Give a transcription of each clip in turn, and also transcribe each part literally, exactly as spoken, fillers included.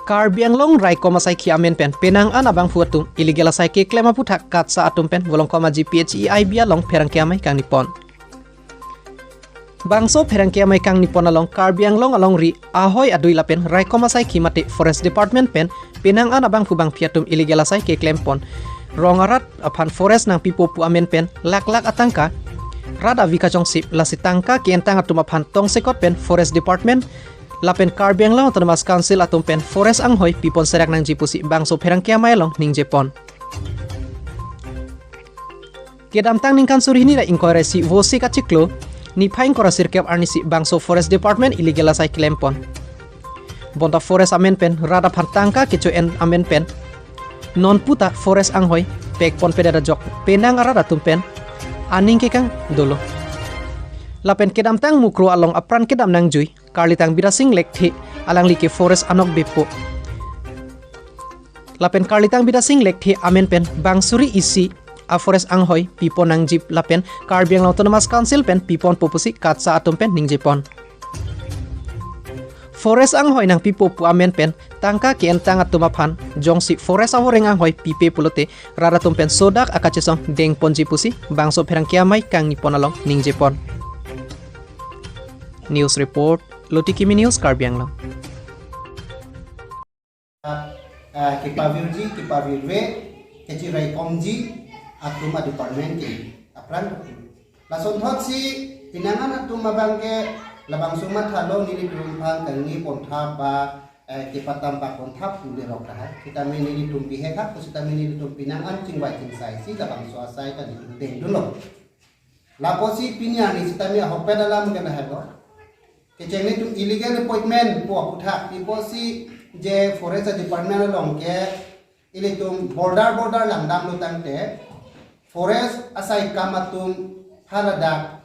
Karbi Anglong raikom asaikhi amen pen penang an abangphu atum illegal asai keklem aphuthak KATSA atum pen Volongkom Aji P H E I B along pherangke amei kangni pon. Bangso pherangke amei kangni pon along Karbi Anglong alongri ahoi adui lapen raikom asaikhi mate Forest Department pen penang an abangphu bangphi atum illegal asai keklem pon rong arat aphan forest nangpipo pu amen pen lakh lakh atangka rat avi kachongsip, lasi tangka ke-entang atum aphan tongsekot pen Forest Department lapen Karbi Anglong Autonomous Council atum pen forest anghoi pipon serak nangji pusi bangso pherangke amei along ningje pon. Kedamtang ningkan suri hini ra ingkoi ra isi Vosik achiklo, niphai ingkoi ra sirkep arnisi bangso Forest Department illegal asai klem pon. Bonta forest amen pen rat aphan tangka kecho-en amen pen non puta forest anghoi pek ponpedet ajok penang arat atum pen aning kekang dolo. Lapen kedamtang Mukroh along apran kedam nangjui Karlitang Bidasing Lekthe, alangli ke forest anok bepo. Lapen Karlitang Bidasing Lekthe amen pen bang suri isi a forest anghoi pipon nangji lapen Karbi Anglong Autonomous Council pen piponpo pusi KATSA atum pen ningje pon. Forest anghoi nangpipo pu amen pen tangka ke-entang atum aphan jongsi forest avoreng anghoi pipe pulote rat atum pen sodak akachesong deng ponji pusi bangso pherangke amei kangni pon along ningje pon. News report, Loti Kimi News, Karbi Anglong. Ah, kepavirji, kepavirve, kachiraikomji atum a department ke apran. Lasonthotsi penang an atum abang ke labangso mathalo nelitum aphan kangni ponthap ba, eh, kepatam paponthap pu lerok tahai. Sitame nelitum bihek hak, sitame nelitum penang an chingvai chingsaisi labangso asai ta nelitum dengdunlo. Lapusi pini arni sitame ahokpet alam ke lahelo. Kecheng nelitum illegal appointment pu aphuthak, lapusi je forest department along ke ilitum border border langdamlo tangte forest asaikam atum haladak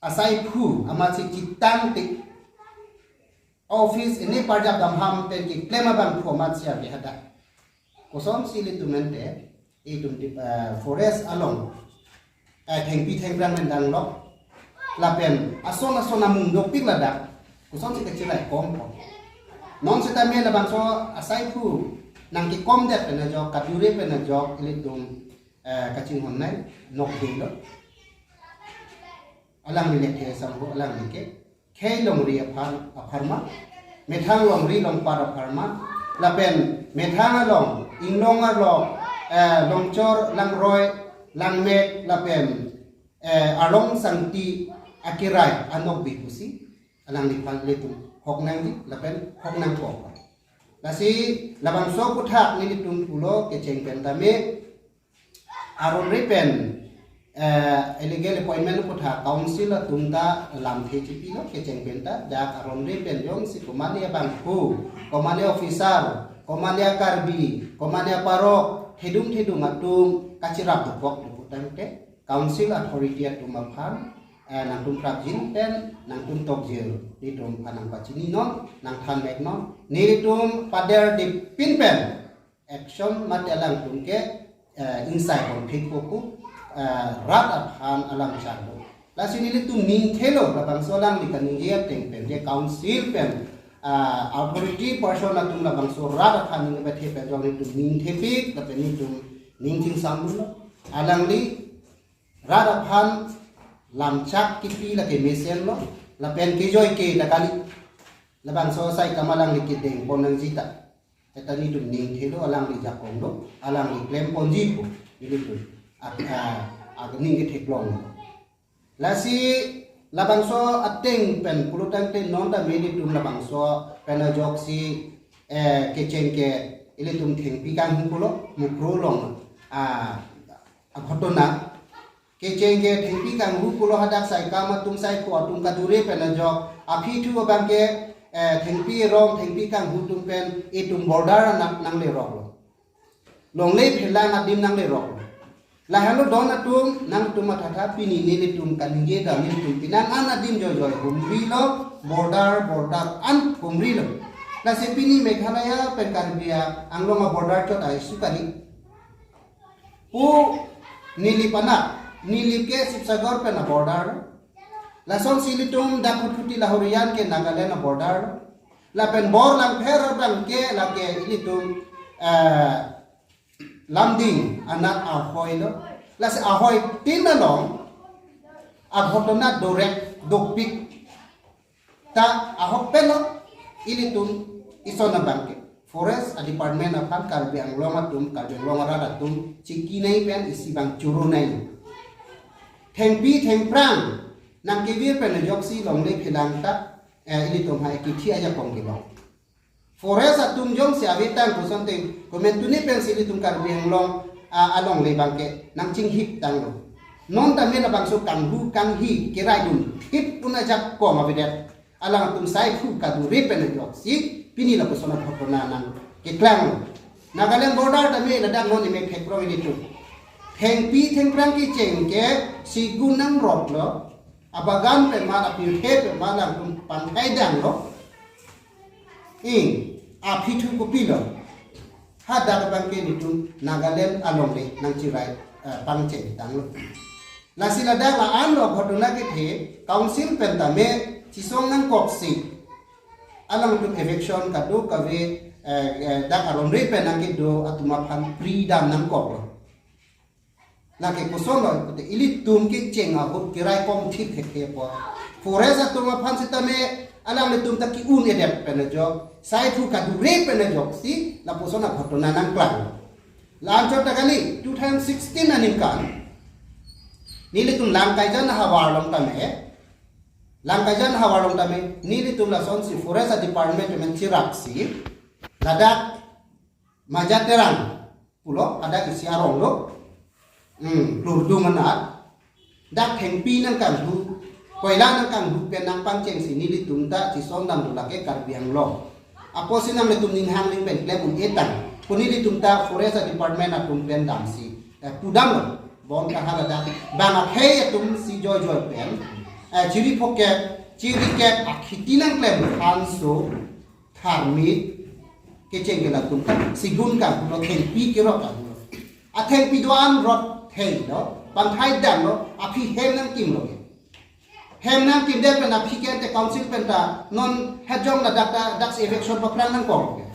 asaiphu amatsi chitangte office ini parjap damham pen keklem abangphu amatsi ave hadak. Kosonsi ilitum ente, itum di, eh, forest along, eh, thengpi thengphrang pen danglo. Lapen ason ason amung dopik ladak. Kosonsi kachiraikom ko. Non sitame labangso asaiphu nangkekomdet pen ajok, kadure pen ajok, ilitum, eh, kachinghon nai, nokdelo. Alangli Lekthe sangho alangli ke khei longri aphan apharman, methang longri longpat apharman, lapen methang along, inglong along, eh, longchor langroi, langmek, lapen, eh, arlong sangti akirai anok bi pusi, alangliphan ilitum hok nangji, lapen hok nangkok. Lasi labangso aphuthak nelitum pulo kecheng pen tame, aron re pen, eh, illegal appointment aphuthak council atum ta lamthe chipilo kecheng pen ta, dak aron re pen jongsi komatne abangphu, komatne officer, komatne Karbi, komatne parok, thedung thedung atum kachirap dopok dopok tangte, council authority atum aphan, eh, nangtum prapjin pen, nangtum tokjir, nelitum aphan nangpachini non, nangthan mek non, nelitum pader di pin pen, action mate alangtum ke, eh, ingsai pon phik poku, eh, rat aphan alam charlo. Lasi nelitum ningthelo, labangso alangli kaningje ateng pen, je council pen, ah, authority person atum labangso rat aphan ning bethe pen jong nelitum ningthepik, lapen nelitum ningthing samlo. Alangli rat aphan lamchak kipi lake mesenlo, lapen kejoi ke ta kali. Labangso asaikam alangli kedeng pon nangji ta. Eta nelitum ningthelo, alangli jakong do, alangli klem ponji pu, nelitum ag-, ah, agning ketheklong. Lasi labangso ateng pen pulo tangte non ta nelitum labangso pen ajoksi, eh, kecheng ke ilitum thengpi kanghu pulo, Mukroh along, ah, aghotona. Kecheng ke thengpi kanghu pulo hadak saikam atum saikho atum kadure pen ajok. Aphi thu abang ke, eh, thengpi rong, thengpi kanghu atum pen itum border nang, nangleroklo. Longle phelang adim nangleroklo. Lahelo don atum, nangtum mathatha pini nelitum kaningje dam nelitum penang an adim joijoi humrilo, border, border an humrilo. Lasi pini Meghalaya pen Karbi Anglong a border chot ai sukani. Pu Nilip anak, Nilip ke Sibsagar pen a border. Lasonsi ilitum dak Khutkhuti Lahorijan ke Nagaland a border. Lapen Borlangpher abangke lake ilitum, eh, Lumding anat ahoi lo. Lasi ahoi tin along aghotona dorek dopik ta ahokpet lo ilitum ison abangke. Forest a-department aphan Karbi Anglong atum, Karbi Anglong arat atum chikinai pen isi abang churunai. Thengpi thengphrang nangkevir pen ajoksi longle phelang ta, eh, ilitum ha ekithi ajakong kelong. Forest atum jongsi avetang kosonte komantu ni pensi ilitum Karbi Anglong, ah, alongle abangke nangchinghip tanglo. Non tame labangso kanghu kanghi keraidun thip un ajakong avedet. Alangtum saiphu kadure pen ajoksi pini lapuson aghotona nangkeklanglo. Nagaland border tame ladak non ime thekrong ilitum. Thengpi thengphrang kecheng ke sigun nangrotlo. Abagan pen ma, apirthe pen ma alangtum pangkai damlo. Ing, aphi thu kopilo. Hadak abangke ilitum Nagaland alongle nangchirai, eh, pangcheng tanglo. Lasi ladak la-an lo aghotona kethe, council pen tame chisong nangkoksi alangtum eviction kadokave, eh, eh, dak aron re pen nangkedo atum aphan freedom nangkoklo. Lake kosonlo pute ilitum kecheng ahut keraikom thip thekthe apot, forest atum aphan sitame alanglitum ta ki-un-edet pen ajok, saiphu kadure pen ajoksi lapuson aghotona nangklang. La-anchot ta kali, two thousand sixteen aningkan nelitum Langkaijan ahavar along tame, Langkaijan ahavar along tame nelitum lasonsi forest department men chiraksi ladak Majaterang pulo, hadak isi arong lo. Hmm, Klurdung anat. Dak thengpi nangkanghu, koila nangkanghu pen nangpangchengsi nelitum ta chisong damlo lake Karbi Anglong. Apotsi nanglitum ninghang ling pen klem un-etang. Ko nelitum ta forest department atum pen damsi, eh, pudamlo. Bon kahala dak bang akhei atumsi joijoi pen, eh, chiri phokep, chiri kep akhiti nangklem hanso tharmit kecheng ke latum ta sigun kanghu lo, thengpi kerok kanghu lo. Athengpi do-an rot thei lo, pangthai damlo, aphi hem nangkim lo ke. Hem nangkim det pen aphi ke te council pen ta non hajong ladak ta daksi eviction paphrang nangkok lo ke.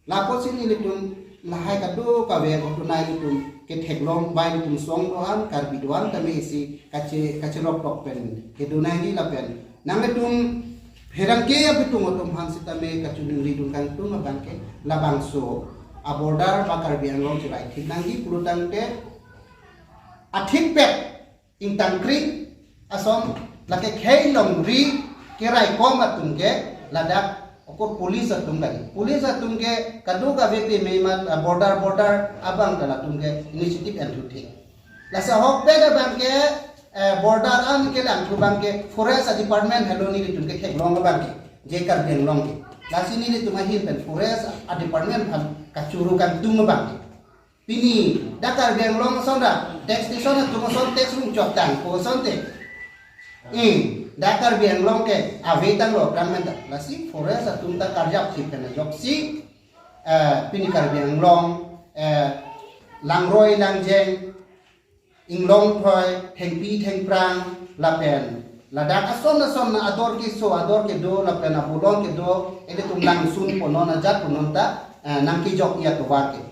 Lapotsi nelitum lahai kadokave aghotona ilitum ketheklong, bai ilitum song do-an, Karbi do-an tame isi kache, kacherok tok pen kedo nangji lapen nanglitum pherangke abitung atum aphan sitame kachingri dun kangtung abangke labangso a-border ba Karbi Anglong chirai thip nangji pulotangte athipet ingtangkring ason lake khei longri keraikom atum ke ladak okor police atum kali. Police atum ke kadokave peme ma, ah, border, border abang ta latum ke initiative enthuthe. Lasi ahokpet abangke, eh, border an kelangthu abangke forest department helo nelitum ketheklong abangke, je Karbi Anglong ke. Lasi nelitum ahin pen forest department aphan kachuru kangtung abangke. Pini dak Karbi Anglong ason ra tax station atum ason tax rung chotang ko asonte. Hmm, dak Karbi Anglong ke avetanglo aphrang men ta. Lasi forest atum ta karjap si pen ajoksi, eh, pini Karbi Anglong, eh, langroi langjeng, inglong thoi, thengpi thengphrang, lapen ladak ason ason ador keso, ador kedo, lapen abulon kedo, ilitum langsun punon ajat punon ta, eh, nangkejok iya tovar ke.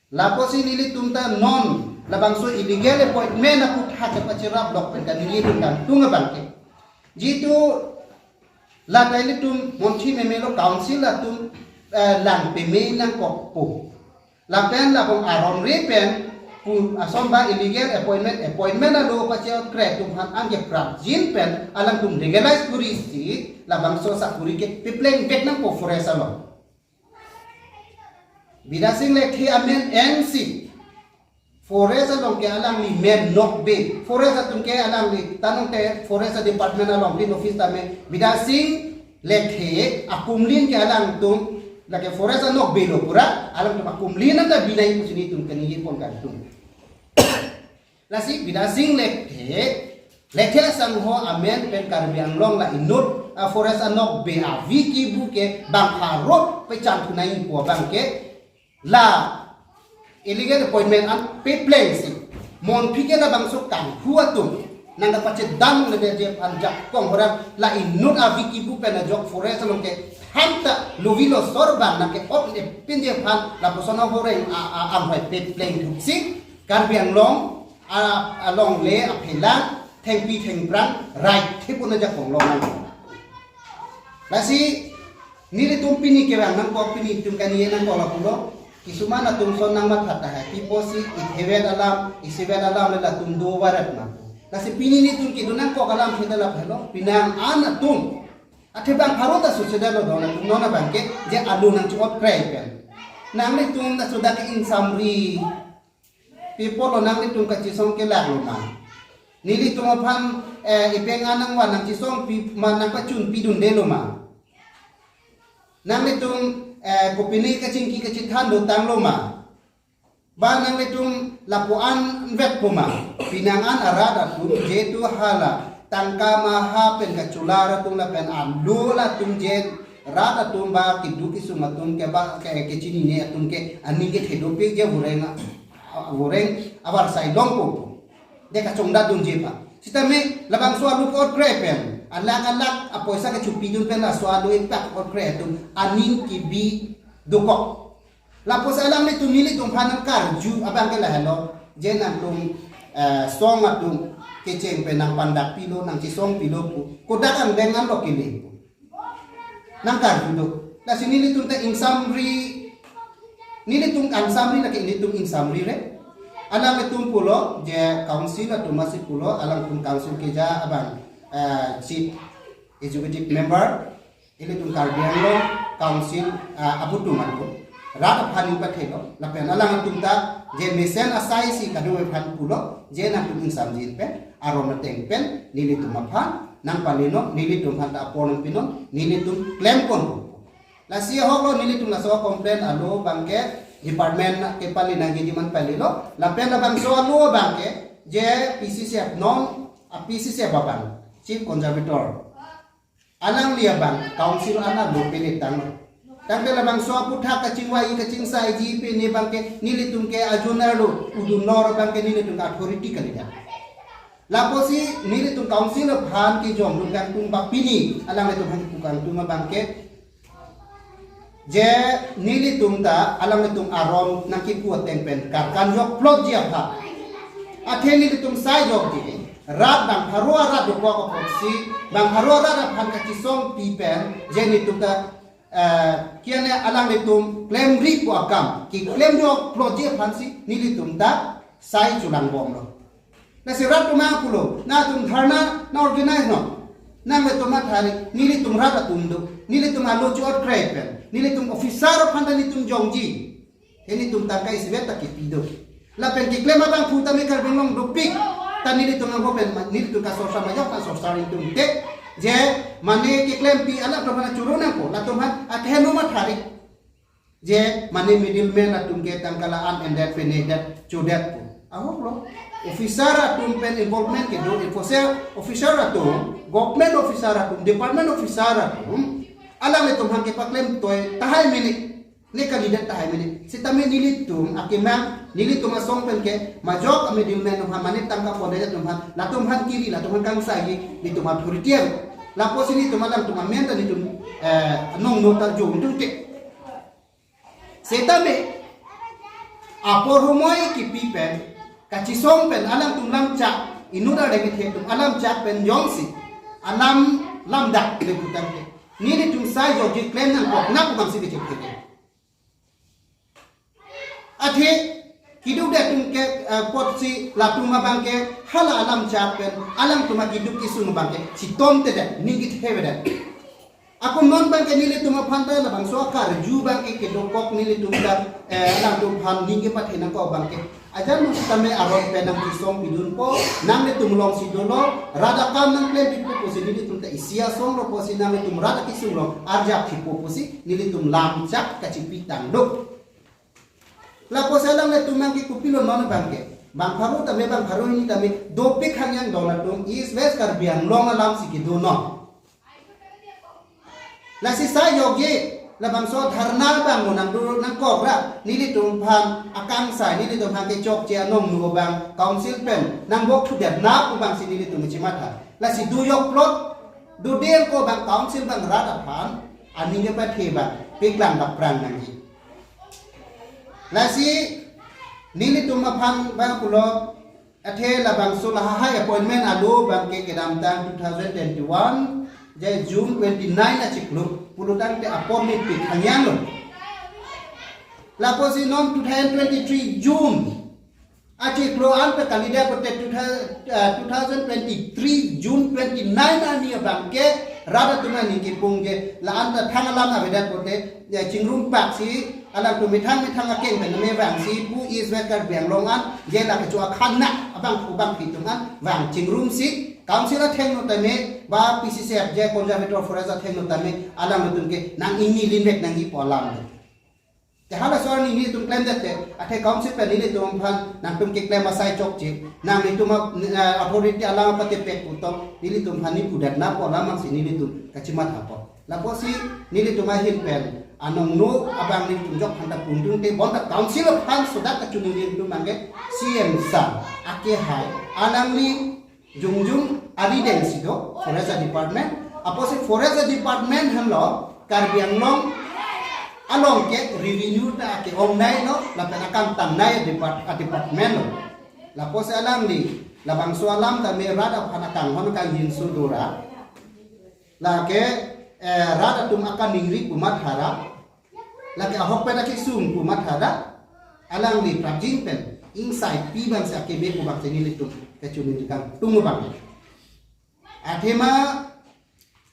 Lapotsi nelitum ta non labangso illegal appointment aphuthak kapacherap lok pen kaningje dun kangtung abangke. Jitu lata ilitum monthi memelo council atum, eh, lang peme nangkokpo. Lapen labang aron re pen pu ason ba illegal appointment, appointment alo pache kre atum aphan anke prapjin pen alangtum legalize kuri si labangso sakuri ke pepleng vek nangpo forest along. Bidya Sing Lekthe amen ensi forest along ke alangli men nokbe. Forest atum ke alangli tanong te forest department along tin office tame Bidya Sing Lekthe akumlin ke alangtum lake forest anokbe lo pura, alangtum akumlin anta binai pusi nelitum kaningje pon kangtung. Lasi Bidya Sing Lekthe, Lekthe asangho amen pen Karbi Anglong la inut, ah, forest anokbe avi kibu ke bang pharot pechan thunai po abangke la illegal appointment an pepleng si. Monphi ke labangso kanghu atum nangkapachedam le je anjak kong orang la inut avi kibu pen ajok forest along ke Than ta lovi losor abang nangke-ot le pinje aphan lapuson ahoreng a, a, anghoi pepleng thuksi Karbi Anglong a, alongle aphelang thengpi thengphrang rai thepuna jakong long nang. Lasi nelitum pini kevang nangkok, pini itum kani nangkok lapulo. Kisuman atum son nangmatha tahai. Piposi ithevet alam, isivet alam le latum do varet ma. Lasi pini nelitum kedo nangkok alam kita laphelo. Penang an atum. Athe bang pharo ta susedetlo don atum non abangke je alu nangchi-ot krei pen. Nanglitum ta sudah ke ingsamri. People lo nanglitum kachisong kelak lo ma. Nelitum aphan, eh, ipeng anang wa nangchisongpi ma nangpachunpidunde lo ma. Nanglitum, eh, kopine kachingki kachithan dotang lo ma. Ba nanglitum lapu-an vetpo ma. Penang an arat atum je tu hala tangka maha pen kacholar atum lapen alu latum je rat atum ba keduk kesung atum ke ba ke, kechinine atum ke aning kethe dopik je voreng a, voreng avarsai longpo. De kachongdatdunji pa. Sitame labangso alu ke-ot krei pen, alak alak apoisa kechupidun pen laso alu ipak ke-ot krei atum aning kebi dokok. Lapusi alanglitum nelitum aphan nangkarju abangke lahelo, je nangtum, eh, song atum kecheng pen nangpandakpilo, nangchisongpilo pu. Kodak angdeng an lo kele pu. Nangkarju do. Lasi nelitum ta ingsamri, nelitum ingsamri lake nelitum ingsamri re. Alanglitum pulo, je council atum masi pulo, alangtum council keja abang, eh, chief executive member, ilitum Karbi Anglong Council, ah, abutum atum rat aphan ning pathelo, lapen alangtum ta je mesen asai si kadokave aphan pulo, je nangtum ingsamjin pen, aron ateng pen, nelitum aphan nangpalenon, nelitum aphan ta apor nangpinon, nelitum klemponpo. Lasi ahok lo nelitum laso complain alo abangke department kepale nangji demand palelo, lapen labangso alo abangke je P C C F non, a P C C F abang, Chief Conservator. Alangli abang council an alo pele tanglo. Tangte labangso aputhak kachingvai kachingsaiji pen ne abangke nelitum ke ajonar lo, udunor abangke nelitum ke authority kalidet. Lapusi nelitum council aphan kejongdun kangtung ba pini alanglitum aphan kepu kangtung abangke je nelitum ta alanglitum aron nangkepu ateng pen karkan jokplotji aphan. Athe nelitum sai jokji. Rat bang pharo arat dokok apotsi, bang pharo arat aphan kachisongpi pen, je nelitum ta, eh, kiane alanglitum klemri pu akam, keklem jokplotji aphansi, nelitum ta sai cholangbomlo. Lasi rat atum pulo, nangtum dharna nang-organize non. Nanglitum mathari, nelitum rat atum do, nelitum alo chi-ot krei pen, nelitum officer aphan ta nelitum jongji. He nelitum tangka isivet ta kepi do. Lapen keklem abangphu tame Karbi Anglong dopik. Ta nelitum angko pen ma, nelitum kasorsa majok kasorsa nelitum te. Je mane keklempi alam atum aphan choro nangpo. Latum aphan akeheno mathari. Je mane middleman atum ke tangka la-an endet pen endet chodetpo. Ahok lo. Officer atum pen involvement kedo, officer, officer atum, government officer atum, department officer atum, alanglitum aphan kepaklem toi tahai mene. Ne kalidet tahai mene. Sitame nelitum akemang, nelitum asong pen ke majok a-middleman atum aphan, mane tangka pondet atum aphan, latum aphan kiri, latum aphan kangsaiji, nelitum authority. Lapusi nelitum alangtum amen ta nelitum, eh, nongno ta jongdun te. Sitame apor humoi kepi pen, kachisong pen, alangtum lamchak, inut areng kethe atum alamchak pen jongsi, alam lamdak le putangte, nelitum sai jokji klem nangkok, nang kumang si kechephe. Athe, keduk det atum ke, eh, apotsi latum abangke hala alamchak pen, alangtum akeduk kesung abangke, chitom te det, ning kethevedet. Ako non abangke nelitum aphan ta labangso akarju abangke kedokok nelitum ta, eh, alangtum aphan ning kepathe nangkok abangke. Ajat nung sitame aron pen nangchisongpidunpo, nanglitum alongsi dolo, rat akam nangklempipo pusi nelitum ta isi asong lo pusi nanglitum rat akesung along arjap thipo pusi nelitum lamchak kachipi tangduk. Lapusi alanglitum nangkekupilo non abangke. Bang pharo tame, bang pharo hini tame, dopik hangyang don atum, East West Karbi Anglong alamsi kedo non. Lasi sai jokji, labangso dharna abang mo nangdo nangkok ra, nelitum aphan akangsai, nelitum aphan kechokche anong nu abang, council pen, nangbok thudet na pu abangsi nelitum chimatha. Lasi do jokplot, do deng ko abang council abang rat aphan, aning kepathe abang paklang bak prang nangji. Lasi nelitum aphan abang pulo, athe labangso lahai appointment alo abangke kedamtang two thousand twenty-one je June twenty-nine achiklo pulotangte appointment pik hangyanlo. Lapusi non two thousand twenty-three June achiklo an pe kalidet pute two thousand, uh, two thousand twenty-three June twenty-nine arni abangke rat atum aning kipung ke la-an ta thang alam avedet pute, ya, chingrum paksi alangtum methang methang akeng pen me vangsi pu East West Karbi Anglong an je la kecho akhan na abang pu bang pitum an vang chingrumsi council athengno tame ba P C C F je conservator forest athengno tame alangtum ke nang ingni linvek nangji pu alam. Te halaso arni nelitum klemdet te, athe council pen nelitum aphan nangtum keklem asai chokche, nanglitum a, eh, authority alam apatepek pu tong, nelitum aphan ne pudet na pu alam angsi nelitum kachimatha apot. Lapusi nelitum ahin pen anong no abang nelitum jok aphan ta pundun te, bonta council aphan sodak kachiningri atum abangke C M sir, akehai, alangli jongjong arideng si do Forest Department. Apotsi Forest Department henlo Karbi Anglong along ke revenue ta ke-ongneilo, lapen akam tangnei depart-, a department lo. Lapusi alangli labangso alam tame rat aphan akanghon kangjinso dora. Lake, eh, rat atum akaningri pu mathara. Lake ahok pen akesung pu mathara, alangli prapjin pen ingsai pi abangsi akeme pu abangsi nelitum kachiningri kangtung abang. Athema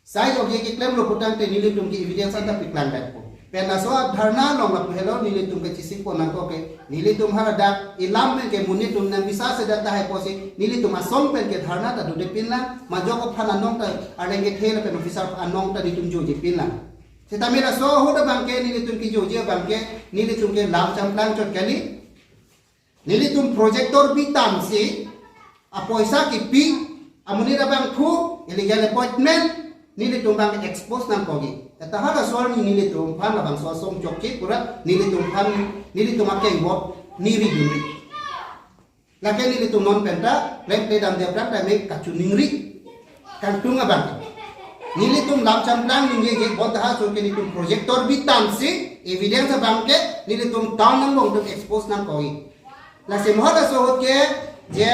sai jogi keklemlo putangte nelitum ke evidence anta paklang det po. Pen laso dharna along lapu helo nelitum kachesik pon nangkok ke, nelitum haladak ilam pen ke monit atum nang bisa sedat tahai pusi nelitum asong pen ke dharna ta dode pinlang, majok aphan anong ta arleng kethe lapen officer anong ta nelitum joji pinlang. Sitame laso ahut abangke nelitum kejoji abangke nelitum ke lam champlang chot kali. Nelitum projector bi tamsi apoisa kipi, amonit abang thu, illegal appointment, nelitum abang expose nangkokji. Tahai laso arni nelitum aphan labangso asong chokche pura nelitum aphan, nelitum akeng bot ne ridunri. Lake nelitum non penta klem kledam dei aphrang ta me kachiningri kangtung abang. Nelitum lam champlang ningjeje, bonta halaso ke nelitum projector bi tamsi evidence abangke nelitum town angbong atum expose nangkokji. Lasi mo halaso ahut ke je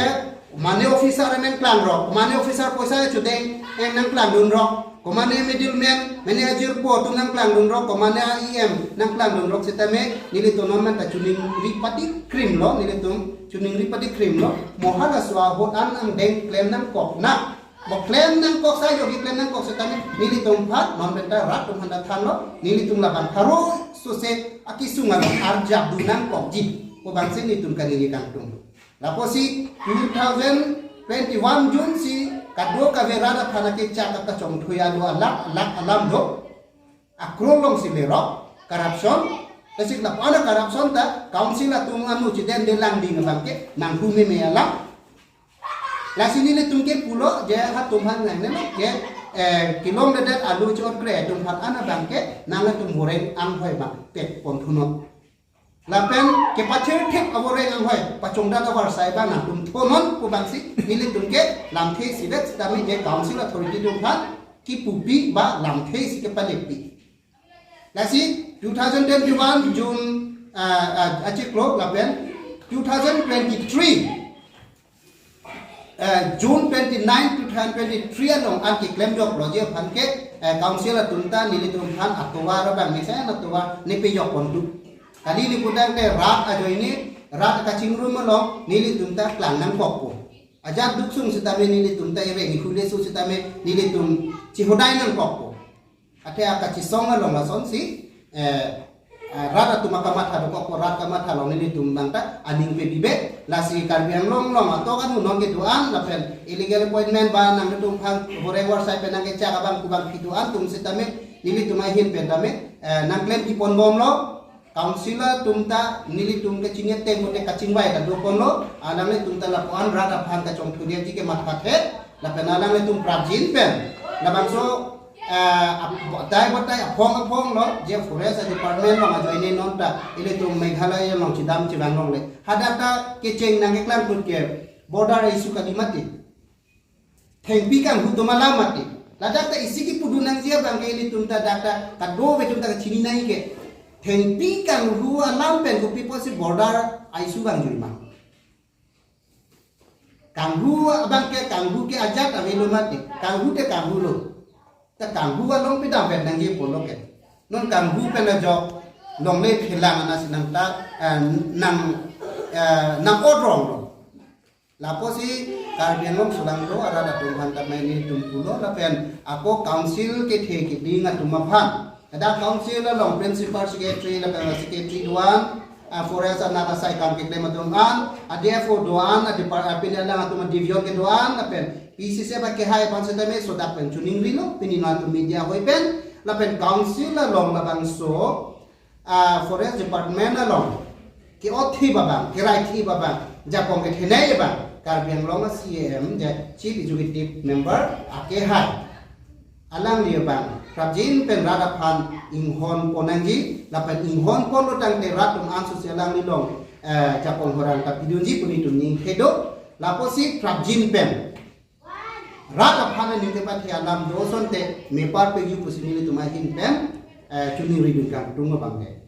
mane officer nangklangrok, mane officer poisa chudeng, eh, nangklangdunrok, komane middleman, mane ajirpo atum nangklangdunrok, komane E M nangklangdunrok sitame nelitum non anta chiningri pati krimlo, nelitum chiningri pati krimlo, mo halaso ahut an angdeng klem nangkok na. Mo klem nangkok sai jogi klem nangkok sitame nelitum aphan non penta rat atum aphan ta thanlo, nelitum labang pharo sose akesung along arjapdun nangkokji pu abangsi nelitum kaningje kangtung. Lapusi two thousand twenty-one June si kadokave rat aphan akechak kachongthui alo alak alak alam do. Akroi alongsi lerok, corruption, lasi lapu-an a corruption ta council atum anu chidende langding abangke nanghu meme alam. Lasi nelitum ke pulo je hatum aphan nangne ke, eh, kelongledet alo chot kre atum aphan an abangke nanglitum voreng anghoi abang pet pon thunon. Lapen kepathirthip avoreng anghoi pachongdat avarsai abang nangtum thonon pu abangsi nelitum ke lamthe isivet sitame je council authority atum aphan kipupi ba lamthe isi kepalepi. Lasi two thousand twenty-one June, ah, ah, achiklo lapen two thousand twenty-three eh, June twenty-nine, two thousand twenty-three along an keklem joklo je aphan ke, eh, council atum ta nelitum aphan atovar abang mesen atovar ne pejok pontu. Kali ne putangte rat ajoine rat kachingrum along nelitum ta klang nangkokpo. Ajat duksung sitame nelitum ta ireng ihule su sitame nelitum chihodai nangkokpo. Athe akachesong along lasonsi, eh, ah, rat atum akamatha dokok, rat kamatha along nelitum abang ta aning pe bibe, lasi Karbi Anglong along atok anu non kedo-an lapen illegal appointment ba nanglitum aphan voreng avarsai pen nangkechak abang kubang pido-an atum sitame nelitum ahin pen tame, eh, nangklempi ponbomlo. Council atum ta nelitum kachinget teng bote kachingvai ta doponlo, alanglitum ta lapu-an rat aphan kachongthuji ke mathathe, lapen alanglitum prapjin pen labangso, eh, ap-, batai batai aphong aphong lo, je forest department along ajoine non ta ilitum Meghalaya along chedam chevang longle. Hadak ta kecheng nangkeklang put ke border issue kali mati. Thengpi kanghu atum alam mati. Ladak ta isi kipudun nangji Abang ke ilitum ta dak ta kadokave atum ta kachini nangji ke. Thengpi kanghu alam pen kopi pusi border a-issue vangjui ma? Kanghu abang ke, kanghu ke ajat avelo mati. Kanghu te kanghu lo. Ta kanghu along pi damvet nangji pulo ke. Non kanghu pen ajok longle phelang ana si nang ta, eh, nang, eh, nang-otrong lo. Lapusi Karbi Anglong sulangdo arat atum aphan ta mane tum pulo lapen ako council kethe keding atum aphan. Ada council along principal secretary lapen secretary do-an, ah, forest anat asai kam keklem atum an, a-D F O do-an, a-depart-, apini alang atum a-division kedo-an, lapen P C C F akehai aphan setame sodak pen choningrilo, pini non atum media ahoi pen, lapen council along labangso, ah, forest department along ke-otthip abang, keraithip abang, jakong kethenei abang, Karbi Anglong a-C E M je Chief Executive Member akehai alangli abang prapjin pen rat aphan inghon pon nangji, lapen inghon ponlo tangte rat atum ansose alangli along, eh, jakong horang kapidunji pu nelitum ning kedo. Lapusi prapjin pen rat aphan aning kepathe alam do asonte mepar pegyu pusi nelitum ahin pen, eh, choningridun kangtung abang ke.